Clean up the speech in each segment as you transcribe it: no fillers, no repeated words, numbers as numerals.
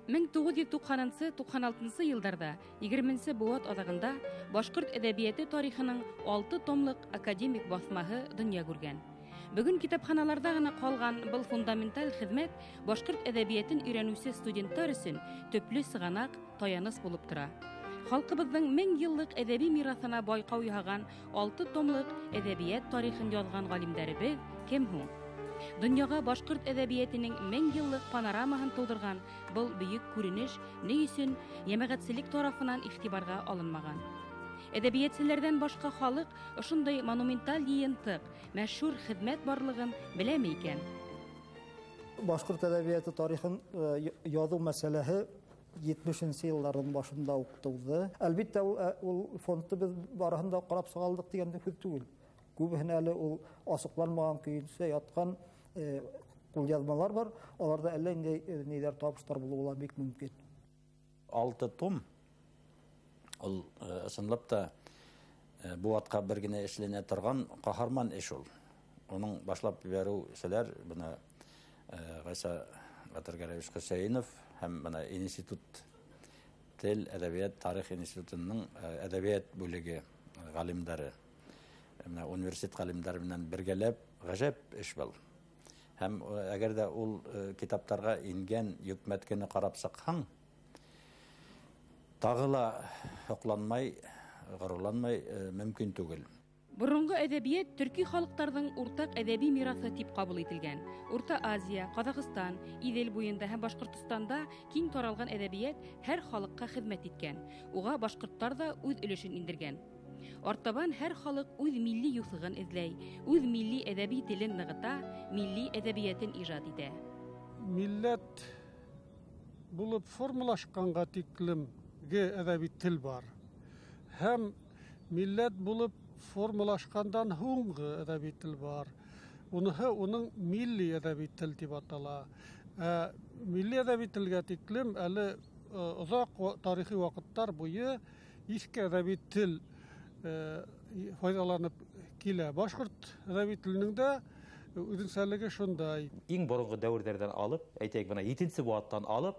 1990-96 йылдарҙа 20-нсе быуат аҙағында башҡорт әҙәбиәте тарихының 6 томлыҡ академик баҫмаһы донъя күргән. Бөгөн китапханаларҙа ғына ҡалған был фундаменталь хеҙмәт башҡорт әҙәбиәтен өйрәнеүсе студенттар өсөн төплө сығанаҡ, таяныс булып тора. Халҡыбыҙҙың 1000 йыллыҡ әҙәби мираҫына байҡау яһаған 6 томлыҡ әҙәбиәт тарихын яҙған ғалимдәребеҙ кем һуң? Донъяға башҡорт әҙәбиәтенең 1000 йыллыҡ панорамаһын тыуҙырған был бөйөк күренеш ни өсөн йәмәғәтселек тарафынан иғтибарға алынмаған? Әҙәбиәтселәрҙән башҡа халыҡ ошондай монументаль йыйынтыҡ, мәшһүр хеҙмәт барлығын беләме икән? Башҡорт әҙәбиәте тарихын яҙыу мәсьәләһе 70-нсе йылдарҙың башында уҡ тыуҙы. Әлбиттә, ул фондты беҙ барыһын да ҡарап сыға алдыҡ тигән һүҙ түгел. Күбеһен әле ул асыҡланмаған көйөнсә ятҡан ҡулъяҙмалар бар. Аларҙа әллә ниндәй ниҙәр табыштар булыуы ла бик мөмкин. 6 том ул ысынлап та быуатҡа бер генә эшләнә торған ҡаһарман эш ул. Уның башлап ебәреүселәр бына Ғайса Батыргәрәевич Хөсәйенов һәм бына институт тел, әҙәбиәт, тарих институтының әҙәбиәт бүлеге ғалимдары, бына университет ғалимдары менән бергәләп ғәжәп эш был. Һәм әгәр ҙә ул китаптарға ингән йөкмәткене ҡарап сыҡһаң, тағы ла һоҡланмай, ғорурланмай мөмкин түгел. Боронғо әҙәбиәт төрки халыҡтарҙың уртаҡ әҙәби мираҫы тип ҡабул ителгән. Урта Азия, Ҡаҙағстан, Иҙел буйында һәм Башҡортостанда киң таралған әҙәбиәт һәр халыҡҡа хеҙмәт иткән. Уға башҡорттар ҙа үҙ өлөшөн индергән. Артабан һәр халыҡ үҙ милли юҫығын эҙләй, үҙ милли әҙәби телен нығыта, милли әҙәбиәтен ижад итә. Милләт булып формалашҡанға тиклемге әҙәби тел бар. Һәм милләт булып формалашҡандан һуңғы әҙәби тел бар. Уныһы уның милли әҙәби тел тип атала. Милли әҙәби телгә тиклем әле оҙаҡ тарихи ваҡыттар буйы иҫке әҙәби тел файҙаланып килә. Башҡорт әҙәби теленең дә үҙенсәлеге шундай. Иң боронғо дәүерҙәрҙән алып, әйтәйек, бына 7-нсе быуаттан алып,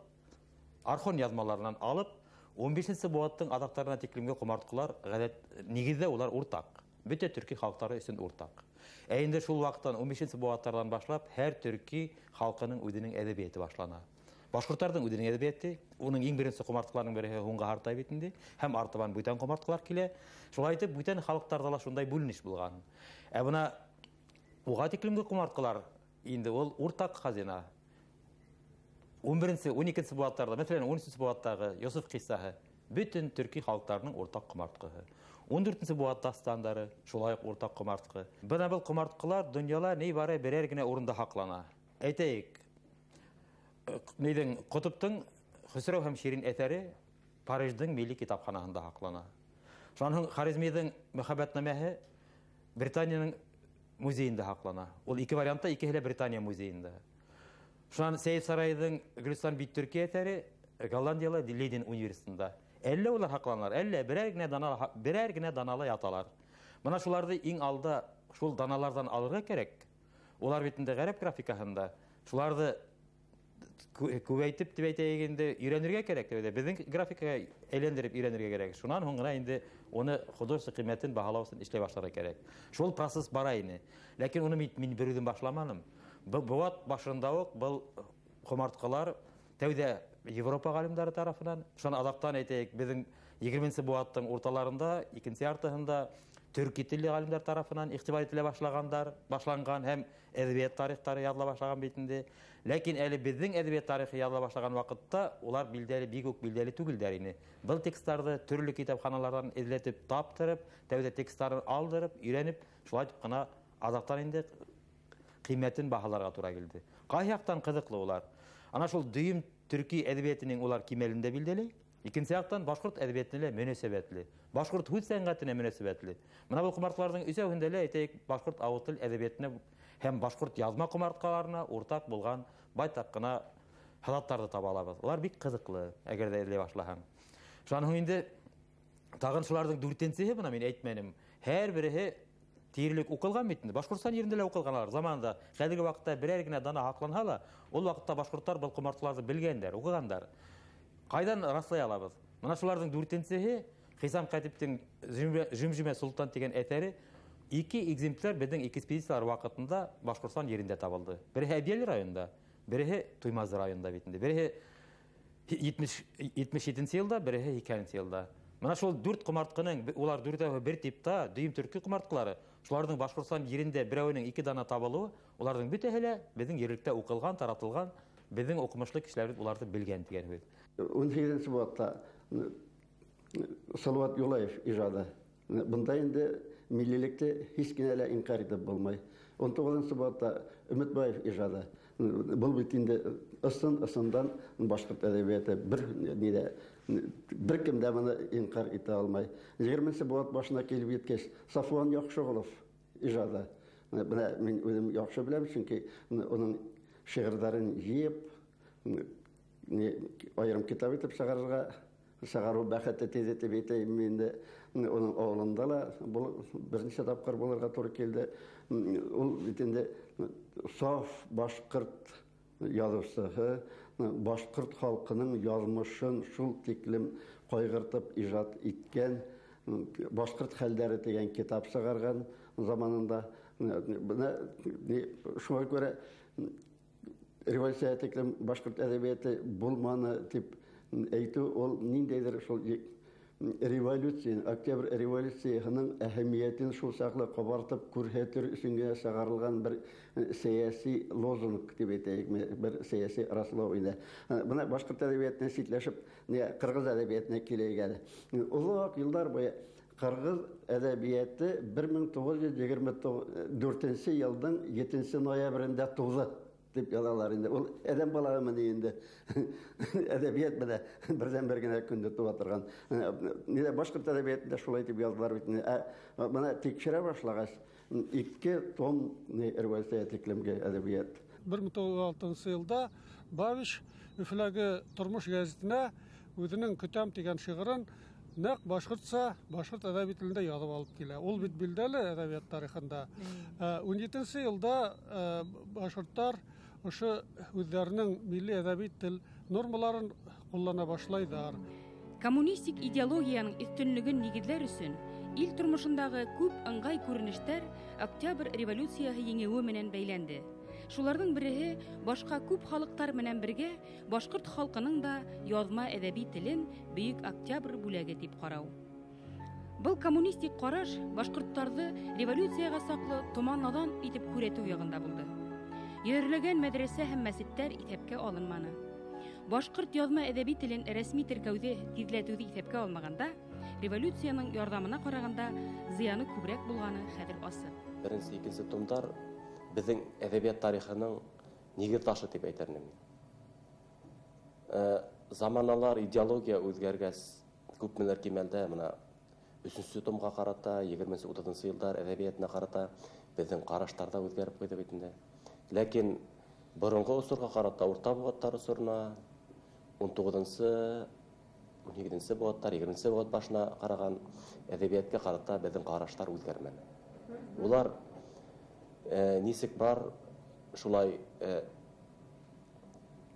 Орхон яҙмаларынан алып, 15-нсе быуаттың аҙаҡтарына тиклемге ҡомартҡылар ғәҙәт нигеҙҙә улар уртаҡ. Бөтә төрки халыҡтары өсөн уртаҡ. Ә инде шул ваҡыттан 15-нсе быуаттарҙан башлап һәр төрки халҡының үҙенең әҙәбиәте башлана. Башҡорттарҙың үҙенең әҙәбиәте, уның иң беренсе ҡомартҡыларының береһе Һуңға Һартай бит инде, һәм артабан бүтән ҡомартҡылар килә. Шулай итеп бүтән халыҡтарҙа ла шундай бүленеш булған. Ә бына уға тиклемге ҡомартҡылар инде ул уртаҡ хазина. 11-нсе, 12-нсе быуаттарҙа, мәҫәлән, 13-нсе быуаттағы Йософ ҡиссаһы бөтөн төрки халыҡтарының уртаҡ ҡомартҡыһы. 14-нсе быуат дастандары шулай уҡ уртаҡ ҡомартҡы. Бына был ҡомартҡылар донъяла ни бары берәр генә урында һаҡлана. Әйтәйек, нейҙең Ҡотоптоң Хөсрәү һәм Ширин әҫәре Париждың милли китапханаһында һаҡлана. Шунан һуң Хорезмиҙың Мөхәббәтнамәһе Британияның музейында һаҡлана. Ул ике вариантта, икеһе лә Британия музейында. Шунан Сәйеф Сарайҙың Гөлстан бит төрки әҫәре Голландияла Лейден университетында. Әллә улар һаҡланалар, әллә берәр генә данала яталар. Бына шуларҙы иң алда шул даналарҙан алырға кәрәк. Улар бит инде ғәрәп графикаһында. Шуларҙы күбәйтеп тип әйтәйек инде, өйрәнергә кәрәк тип әйтә. Беҙҙең графикаға әйләндереп өйрәнергә кәрәк. Шунан һуң ғына инде уны художество ҡиммәтен баһалау өсөн эшләй башларға кәрәк. Шул процесс бара ине. Ләкин уны мин бер үҙем башламаным. Был быуат башында уҡ был ҡомартҡылар тәүҙә Европа ғалимдары тарафынан, шунан аҙаҡтан әйтәйек, беҙҙең 20-нсе быуаттың урталарында, икенсе яртыһында төрки телле ғалимдар тарафынан иғтибар ителә башланған һәм әҙәбиәт тарихтары яҙыла башлаған бит инде. Ләкин әле беҙҙең әҙәбиәт тарихы яҙыла башлаған ваҡытта улар билдәле, бик үк билдәле түгелдәр ине. Был тексттарҙы төрлө китапханаларҙан эҙләтеп таптырып, тәүҙә тексттарын алдырып, өйрәнеп, шулай итеп ҡына аҙаҡтан инде ҡиммәтен баһаларға тура килде. Ҡайһы яҡтан ҡыҙыҡлы улар? Ана шул дөйөм төрки әҙәбиәтенең улар кимәлендә билдәле. Икенсе яҡтан башҡорт әҙәбиәтенә лә мөнәсәбәтле, башҡорт һүҙ сәнғәтенә мөнәсәбәтле. Бына был ҡомартҡыларҙың өсәүһендә лә, әйтәйек, башҡорт ауыҙ тел әҙәбиәтенә һәм башҡорт яҙма ҡомартҡыларына уртаҡ булған байтаҡ ҡына һалаттарҙы таба алабыҙ. Улар бик ҡыҙыҡлы, әгәр ҙә эҙләй башлаһаң. Шунан һуң инде тағын шуларҙың дүртенсеһе, бына мин әйтмәнем, һәр береһе тиерлек уҡылған бит инде. Башҡортостан ерендә лә уҡылған алар заманында. Хәҙерге ваҡытта берәр генә дана һаҡланһа ла, ул ваҡытта башҡорттар был ҡомартҡыларҙы белгәндәр, уҡығандар. Ҡайҙан раҫлай алабыҙ? Мына шуларҙың дүртенсеһе Хисам Хәтиптең Жүмжүмә Солтан тигән әҫәре 2 экземпляр беҙҙең экспедициялар ваҡытында Башҡортостан ерендә табылды. Береһе Әбйәлил районында, береһе Туймазы районында бит инде. Береһе 77 йылда, береһе 2 йылда. Мына шул 4 ҡомартҡының, улар дүртәүһе бер типта, дөйөм төркө ҡомартҡылары, шуларҙың Башҡортостан ерендә берәүенең 2 дана табылыуы, уларҙың бөтәһе лә беҙҙең ерлектә уҡылған, таратылған, беҙҙең уҡымышлы кешеләр уларҙы белгән тигән һүҙ. 18-нсе быуатта Салауат Юлаев ижады. Бында инде миллилекте һис кенә лә инҡар итеп булмай. 19-нсы быуатта Өмөтбаев ижады. Был бит инде ысын-ысындан башҡорт әҙәбиәте бер ниҙә, бер кем дә быны инҡар итә алмай. 20-нсе быуат башына килеп еткәс, Сафуан Яҡшығолов ижады. Бына мин үҙем яҡшы беләм, сөнки уның шиғырҙарын йыйып, айырым китап итеп сығарыу бәхете тиҙ итеп әйтәйем инде. Уның ауылында ла бер нисә тапҡыр булырға тура килде. Ул бит инде саф башҡорт яҙыусыһы, башҡорт халҡының яҙмышын шул тиклем ҡайғыртып ижад иткән, Башҡорт хәлдәре тигән китап сығарған заманында. Бына шуға күрә революция тиклем башҡорт әҙәбиәте булманы тип әйтеү ул ниндәйҙер шул революция, октябрь революцияһының әһәмиәтен шул саҡлы ҡабартып күрһәтер өсөн генә сығарылған бер сәйәси лозунг тип әйтәйек, бер сәйәси раслау ине. Бына башҡорт әҙәбиәтенән ситләшеп, ҡырғыҙ әҙәбиәтенә киләйек әле. Оҙаҡ йылдар буйы ҡырғыҙ әҙәбиәте 1924 йылдың 7 ноябрендә тыуҙы тип яҙалар инде. Ул әҙәм балаһымы ни инде? Әҙәбиәт менә берҙән-бер генә көндә тыуа торған. Ниҙә башҡорт әҙәбиәтендә шулай тип яҙҙылар бит инде. Бына тикшерә башлағас, 2 том революция тиклемге әҙәбиәт. 1906 йылда Бабич Өфөләге Тормош гәзитенә үҙенең Көтәм тигән шиғырын нәҡ башҡортса, башҡорт әҙәби телендә яҙып алып килә. Ул бит билдәле әҙәбиәт тарихында. 17 йылда башҡорттар ошо үҙҙәренең милли әҙәби тел нормаларын ҡуллана башлайҙар. Коммунистик идеологияның өҫтөнлөгөн нигеҙләр өсөн ил тормошондағы күп ыңғай күренештәр Октябрь революцияһы еңеүе менән бәйләнде. Шуларҙың береһе башҡа күп халыҡтар менән бергә башҡорт халҡының да яҙма әҙәби телен Бөйөк Октябрь бүләге тип ҡарау. Был коммунистик ҡараш башҡорттарҙы революцияға саҡлы томанадан итеп күрәтеү яғында булды. Йөрләгән мәҙрәсә һәм мәсеттәр иҫәпкә алынманы. Башҡорт яҙма әҙәби телен рәсми теркәүҙе тиҙләтеүҙе иҫәпкә алмағанда, революцияның ярҙамына ҡарағанда зыяны күберәк булғаны хәҙер асыҡ. Беренсе, икенсе томдар беҙҙең әҙәбиәт тарихының нигеҙ ташы тип әйтер инем. Заманалар, идеология үҙгәргәс, күпмелер кимәлдә мына өсөнсө томға ҡарата, егерменсе, утыҙынсы йылдар әҙәбиәтенә ҡарата беҙҙең ҡараштар ҙа үҙгәреп ҡуйҙы бит инде. Ләкин боронғо осорға ҡарата, урта быуаттар осорона, 19-нсы, 17-нсе быуаттар, 20-нсе быуат башына ҡараған әҙәбиәткә ҡарата беҙҙең ҡараштар үҙгәрмәне. Улар нисек бар, шулай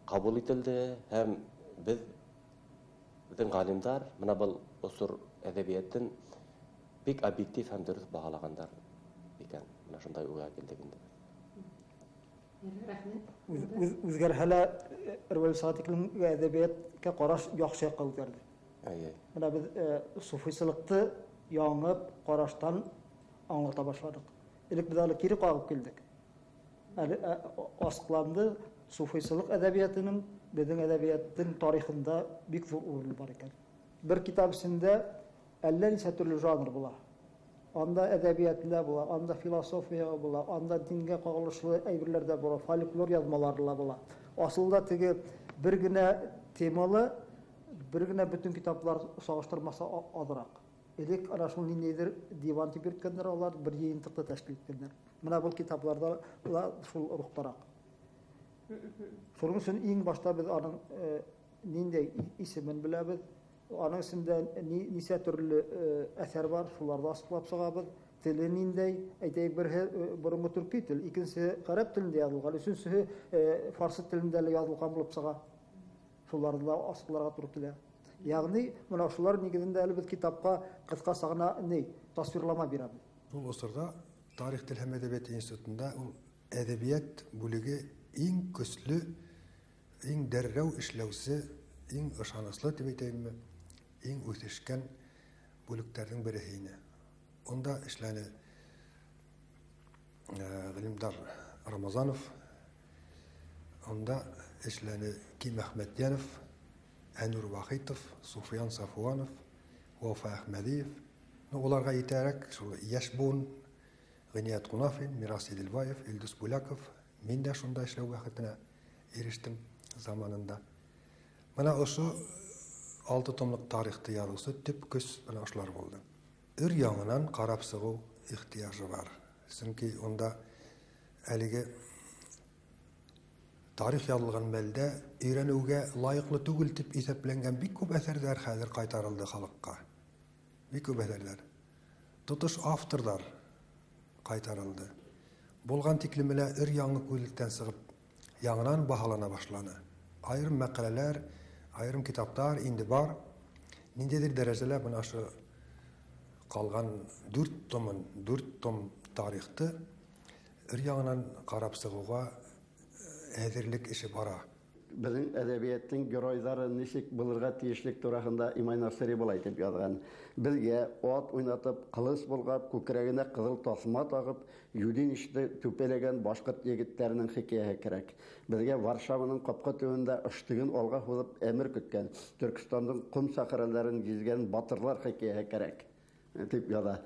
ҡабул ителде һәм беҙҙең ғалимдар мына был осор әҙәбиәтен бик объектив һәм дөрөҫ баһалағандар икән. Мына шундай уйға килдек инде. Үҙгәрһә лә революцияға тиклем әҙәбиәткә ҡараш яҡшы яҡҡа үҙгәрҙе. Бына беҙ суфисылыҡты яңы ҡараштан аңлата башланыҡ. Элек беҙ әле кире ҡағып килдек. Әле асыҡланды суфисылыҡ әҙәбиәтенең беҙҙең әҙәбиәттең тарихында бик ҙур урыны бар икән. Бер китап эсендә әллә нисә төрлө жанр була. Анда әҙәбиәт лә була, анда философия була, анда дингә ҡағылышлы әйберләр ҙә була, фольклор яҙмалары ла була. Асылда теге бер генә темалы, бер генә бөтөн китаплар сағыштырмаса аҙыраҡ. Элек ана шул ниндәйҙер диван тип йөрөткәндәр, алар бер йыйынтыҡты тәшкил иткәндәр. Мына был китапларҙа ла шул рухтараҡ. Шуның өсөн иң башта беҙ аның ниндәй исемен беләбеҙ, аның эсендә нисә төрлө әҫәр бар, шуларҙы асыҡлап сығабыҙ. Теле ниндәй, әйтәйек, береһе боронғо төрки тел, икенсеһе ғәрәп телендә яҙылған, өсөнсөһө фарсы телендә лә яҙылған булып сыға. Шуларны да асыҡларға тура килә. Ягъни менә шулар нигеҙендә әле беҙ китапҡа ҡыҫҡаса ғына ни тасвирлама бирәбеҙ. Ул осорҙа Тарих, тел һәм әҙәбиәт институтында ул әҙәбиәт бүлеге иң көслө, иң дәррәү эшләүсе, иң ышаныслы тип әйтәйемме, иң үҫешкән бүлектәрҙең береһе ине. Унда эшләне Ғилемдар Рамазанов, унда эшләне Ким Әхмәтйәнов, Әнур Вахитов, Суфиян Сафуанов, Вафа Әхмәдиев. Уларға етәрәк шул йәш быуын Ғиниәт Ҡунафин, Мирас Иделбаев, Илдус Буляков, мин дә шунда эшләү бәхетенә ирештем заманында. Мына ошо 6 томлыҡ тарихты яҙыусы төп көс бына ошолар булды. Өр яңынан ҡарап сығыу ихтыяжы бар. Сөнки унда әлеге тарих яҙылған мәлдә өйрәнеүгә лайыҡлы түгел тип иҫәпләнгән бик күп әҫәрҙәр хәҙер ҡайтарылды халыҡҡа. Бик күп әҫәрҙәр. Тотош авторҙар ҡайтарылды. Булған тиклеме лә өр яңы күҙлектән сығып, яңынан баһалана башланы. Айырым мәҡәләләр, айырым китаптар инде бар. Ниндәйҙер дәрәжәлә бына ошо ҡалған 4 том тарихты өр яңынан ҡарап сығыуға әҙерлек эше бара. Беҙҙең әҙәбиәттең геройҙары нисек булырға тейешлек тураһында Имай Насыри былай тип яҙған. Беҙгә ат уйнатып, ҡылыс болғап, күкрәгенә ҡыҙыл таҫма тағып, Юдиничты түпәләгән башҡорт егеттәренең хикәйәһе кәрәк. Беҙгә Варшаваның ҡапҡа төбөндә ыштығын алға һуҙып әмер көткән, Төркстандың ҡом сәхрәләрен гиҙгән батырлар хикәйәһе кәрәк тип яҙа.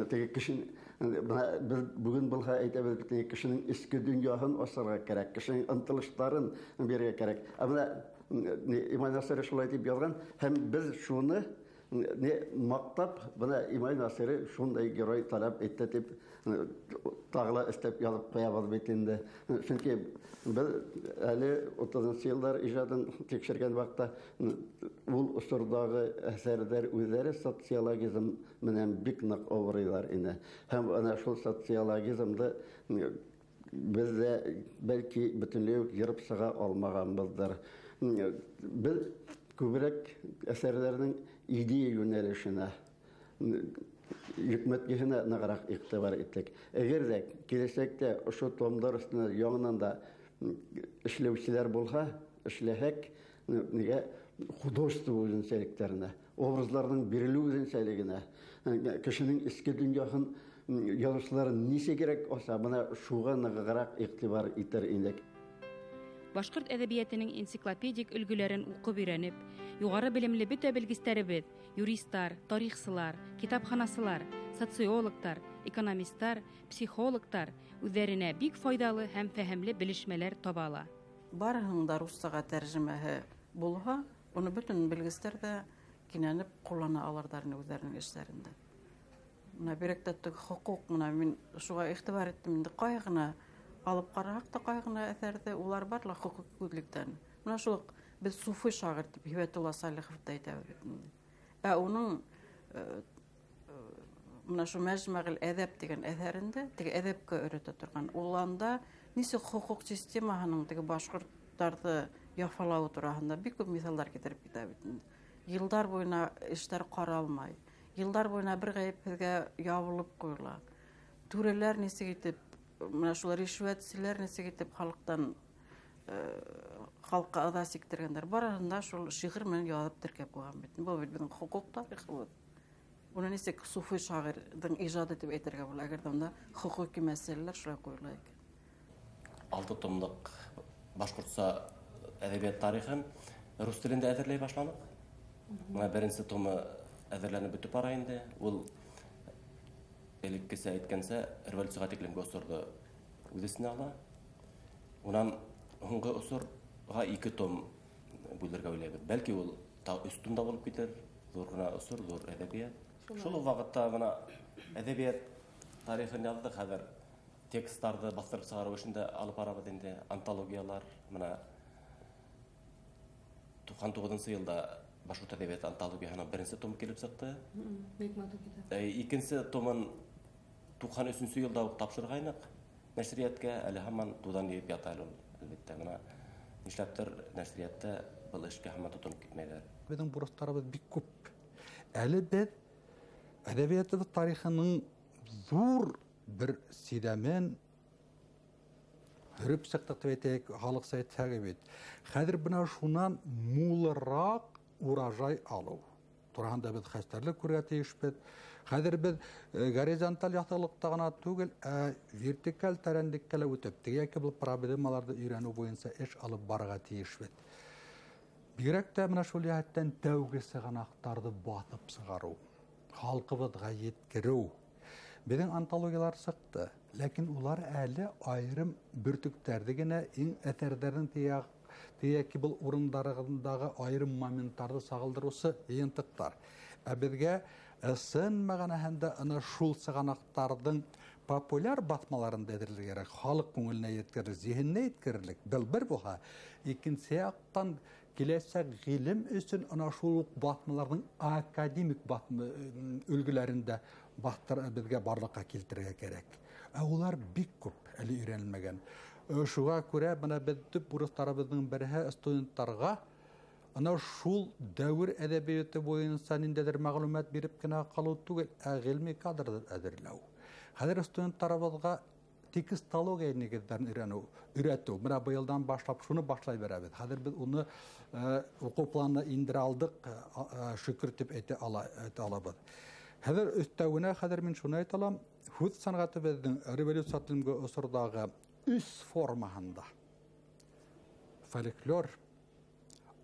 Теге кешенең беҙ бөгөн булһа әйтәбеҙ бит, кешенең эске донъяһын асырға кәрәк, кешенең ынтылыштарын бирергә кәрәк. Ә бына Имай Насыри шулай тип яҙған, һәм беҙ шуны маҡтап, бына Имай Насыри шундай герой таләп итте тип тағы ла өҫтәп яҙып ҡуябыҙ бит инде. Сөнки беҙ әле 30-нсы йылдар ижадын тикшергән ваҡытта ул осорҙағы әҫәрҙәр үҙҙәре социологизм менән бик ныҡ ауырыйҙар ине. Һәм ана шул социологизмды беҙ ҙә бәлки бөтөнләй үк йырып сыға алмағанбыҙҙыр. Беҙ күберәк әҫәрҙәрҙең идея йүнәлешенә, йөкмәткеһенә нығыраҡ иғтибар иттек. Әгәр ҙә киләсәктә ошо томдар өҫтөнә яңынан да эшләүселәр булһа, эшләһәк, нигә художество үҙенсәлектәренә, образларҙың бирелеү үҙенсәлегенә, кешенең эске донъяһын яҙыусылар нисегерәк аса, бына шуға нығыраҡ иғтибар итер инек. Башҡорт әҙәбиәтенең энциклопедик өлгөләрен уҡып өйрәнеп, юғары белемле бөтә белгестәребеҙ, юристар, тарихсылар, китапханасылар, социологтар, экономисттар, психологтар үҙҙәренә бик файҙалы һәм фәһемле белешмәләр таба ала. Барыһының да руссаға тәржемәһе булһа, уны бөтөн белгестәр ҙә кинәнеп ҡуллана аларҙар үҙҙәренең эштәрендә. Бына бигерәк тә хоҡуҡ, бына мин шуға иғтибар иттем инде, ҡайһы ғына алып ҡараһаҡ та ҡайһы ғына әҫәрҙе, улар бар ла хоҡуҡ күҙлектән. Бына шул уҡ беҙ суфый шағир тип Һибәтулла Салихов та әйтәбеҙ бит инде. Ә уның бына шул Мәжмәғил әҙәп тигән әҫәрендә, теге әҙәпкә өйрәтә торған, ул анда нисек хоҡуҡ системаһының теге башҡорттарҙы яфалауы тураһында бик күп миҫалдар китереп китә бит инде. Йылдар буйына эштәр ҡаралмай, йылдар буйына бер ғәйепһеҙгә ябылып ҡуйыла. Түрәләр нисек итеп, бына шул ришүәтселәр нисек итеп халыҡтан халыҡҡа ыҙа сиктергәндәр, барыһын да шул шиғыр менән яҙып теркәп ҡуйған бит. Был бит беҙҙең хоҡуҡ тарихыбыҙ. Уны нисек суфый шағирҙың ижады тип әйтергә була, әгәр ҙә унда хоҡуҡи мәсьәләләр шулай ҡуйыла икән. 6 томлыҡ башҡортса әҙәбиәт тарихын рус телендә әҙерләй башланыҡ. Бына беренсе томы әҙерләнеп бөтөп бара инде. Ул элеккесә әйткәнсә, революцияға тиклемге осорҙо үҙ эсенә ала. Унан һуңғы осорға 2 том бүлергә уйлайбыҙ. Бәлки ул 3 том да булып китер. Ҙур ғына осор, ҙур әҙәбиәт. Шул уҡ ваҡытта бына әҙәбиәт тарихын яҙҙыҡ, хәҙер тексттарҙы баҫтырып сығарыу эшен дә алып барабыҙ инде, антологиялар. Бына 99-нсы йылда Башҡорт әҙәбиәте антологияһының беренсе томы килеп сыҡты. Бик матур китап. Икенсе томын 93-нсе йылда уҡ тапшырғайныҡ нәшриәткә, әле һаман туҙан йыйып ята әле ул, әлбиттә. Бына нишләптер нәшриәттә был эшкә һаман тотоноп китмәйҙәр. Беҙҙең бурыстарыбыҙ бик күп. Әле беҙ әҙәбиәтебеҙ тарихының ҙур бер сиҙәмен һөрөп сыҡтыҡ тип әйтәйек, халыҡса әйтһәк бит. Хәҙер бына шунан мулыраҡ урожай алыу тураһында беҙ хәстәрлек күрергә тейешбеҙ. Хәҙер беҙ горизонталь яҫылыҡта ғына түгел, ә вертикаль тәрәнлеккә лә үтеп, теге йәки был проблемаларҙы өйрәнеү буйынса эш алып барырға тейешбеҙ. Бигерәк тә бына шул йәһәттән тәүге сығанаҡтарҙы баҫып сығарыу, халҡыбыҙға еткереү. Беҙҙең антологиялар сыҡты, ләкин улар әле айырым бөртөктәрҙе генә, иң әҫәрҙәрҙең тейәки был урындарындағы айырым моменттарҙы сағылдырыусы йыйынтыҡтар. Ә беҙгә ысын мәғәнәһендә ана шул сығанаҡтарҙың популяр баҫмаларын да әҙерләргә кәрәк, халыҡ күңеленә еткерерлек, зиһененә еткерерлек. Был бер булһа, икенсе яҡтан киләсәк ғилем өсөн ана шул уҡ баҫмаларҙың академик баҫма өлгөләрен дә беҙгә барлыҡҡа килтерергә кәрәк. Ә улар бик күп әле өйрәнелмәгән. Шуға күрә бына беҙ төп бурыстарыбыҙҙың береһе студенттарға ана шул дәүер әҙәбиәте буйынса ниндәйҙер мәғлүмәт биреп кенә ҡалыу түгел, ә ғилми кадрҙы әҙерләү. Хәҙер студенттарыбыҙға текстология нигеҙҙәрен өйрәтеү. Бына быйылдан башлап шуны башлай бирәбеҙ. Хәҙер беҙ уны уҡыу планына индерә алдыҡ, шөкөр тип әйтә алабыҙ. Хәҙер өҫтәүенә, хәҙер мин шуны әйтә алам, һүҙ сәнғәте беҙҙең революция төнге осорҙағы өс формаһында фольклор,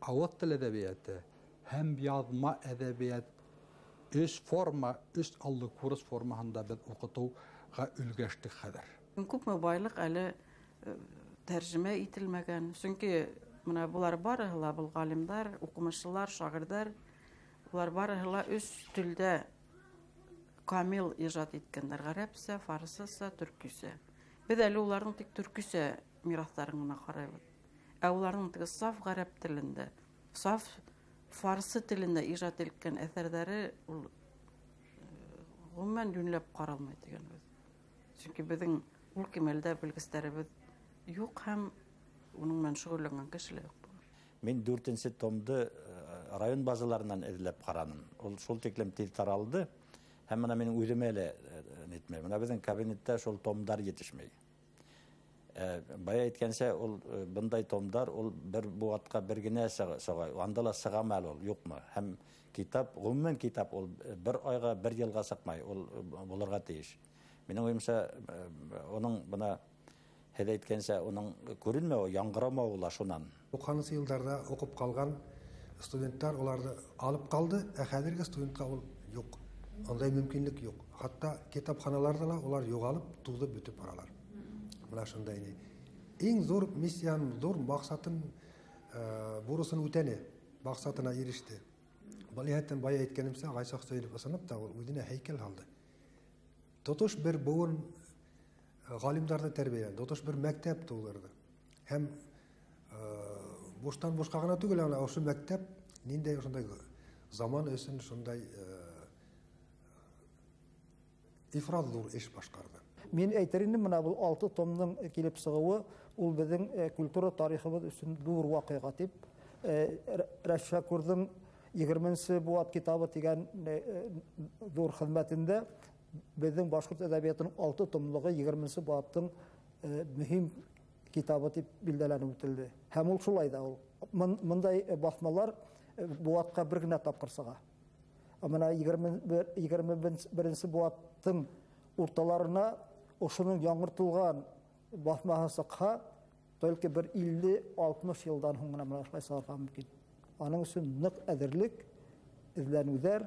ауыҙ тел әҙәбиәте һәм яҙма әҙәбиәт өс форма, өс аллы курс формаһында беҙ уҡытыуға өлгәштек хәҙер. Күпме байлыҡ әле тәржемә ителмәгән. Сөнки бына былар барыһы ла, был ғалимдар, уҡымышлылар, шағирҙар, улар барыһы ла өс телдә камил ижад иткәндәр: ғәрәпсә, фарсыса, төркисә. Беҙ әле уларҙың тик төркисә мираҫтарын ғына ҡарайбыҙ. Ә уларҙың теге саф ғәрәп телендә, саф фарсы телендә ижад иткән әҫәрҙәре ул ғөмүмән йүнләп ҡаралмай тигән һүҙ. Сөнки беҙҙең ул кимәлдә белгестәребеҙ юҡ һәм уның менән шөғөлләнгән кеше лә юҡ. Мин 4-нсе томды район базаларынан эҙләп ҡараным. Ул шул тиклем тиҙ таралды. Һәм бына минең үҙемә лә нитмәй. Бына беҙҙең кабинетта шул томдар етешмәй. Бая әйткәнсә, ул бындай томдар ул бер быуатҡа бер генә сыға. Анда ла сығамы әле ул, юҡмы? Һәм китап, ғөмүмән китап ул бер айға, бер йылға сыҡмай, ул булырға тейеш. Минең уйымса, уның бына һеҙ әйткәнсә, уның күренмәүе, яңғырамауы ла шунан. 90-нсы йылдарҙа уҡып ҡалған студенттар уларҙы алып ҡалды, ә хәҙерге студентҡа ул юҡ. Ундай мөмкинлек юҡ. Хатта китапханаларҙа ла улар юғалып, туҙып бөтөп баралар. Бына шундай ни. Иң ҙур миссиям, ҙур маҡсатын, бурысын үтәне, маҡсатына иреште. Был йәһәттән бая әйткәнемсә, Ғайса Хөсәйенов ысынлап та ул үҙенә һәйкәл һалды. Тотош бер быуын ғалимдарҙы тәрбиәләне, тотош бер мәктәп тыуҙырҙы. Һәм буштан бушҡа ғына түгел, ана ошо мәктәп ниндәй ошондай заман өсөн шундай ифрат ҙур эш башҡарҙы. Мин әйтер инем, бына был 6 томдың килеп сығыуы ул беҙҙең культура тарихыбыҙ өсөн ҙур ваҡиға тип. Рәшәкүрҙең 20-нсе быуат китабы тигән ҙур хеҙмәтендә беҙҙең башҡорт әҙәбиәтенең 6 томлығы 20-нсе быуаттың мөһим китабы тип билдәләнеп үтелде. Һәм ул шулай да ул. Мындай баҫмалар быуатҡа бер генә тапҡыр сыға. Ә бына 21-нсе быуаттың урталарына ошоноң яңыртылған баҫмаһы сыҡһа, бәлки бер 50-60 йылдан һуң ғына бына шулай сығырға мөмкин. Аның өсөн ныҡ әҙерлек, эҙләнеүҙәр,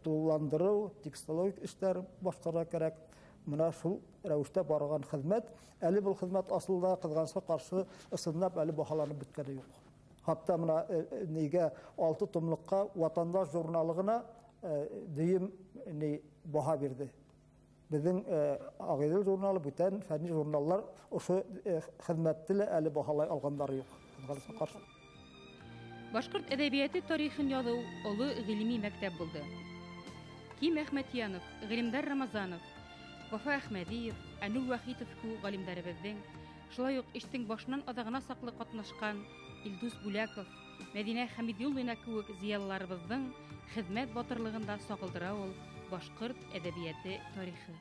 тулыландырыу, текстологик эштәр башҡарырға кәрәк. Бына шул рәүештә барған хеҙмәт. Әле был хеҙмәт асылда ҡыҙғанысҡа ҡаршы ысынлап әле баһаланып бөткәне юҡ. Хатта бына нигә 6 томлыҡҡа Ватандаш журналы ғына дөйөм баһа бирҙе. Беҙҙең Ағиҙел журналы, бүтән фәнни журналлар ошо хеҙмәтте лә әле баһалай алғандары юҡ. Ҡыҙғанысҡа ҡаршы. Башҡорт әҙәбиәте тарихын яҙыу оло ғилми мәктәп булды. Ким Әхмәтйәнов, Ғилемдар Рамазанов, Вафа Әхмәдиев, Әнүр Вахитов кеүек ғалимдарыбыҙҙың, Шулай уҡ эштең башынан аҙағына саҡлы ҡатнашҡан Илдус Бүләков, Мәҙинә Хәмидуллина кеүек зыялыларыбыҙҙың хеҙмәт батырлығын да сағылдыра ул башҡорт әҙәбиәте тарихы.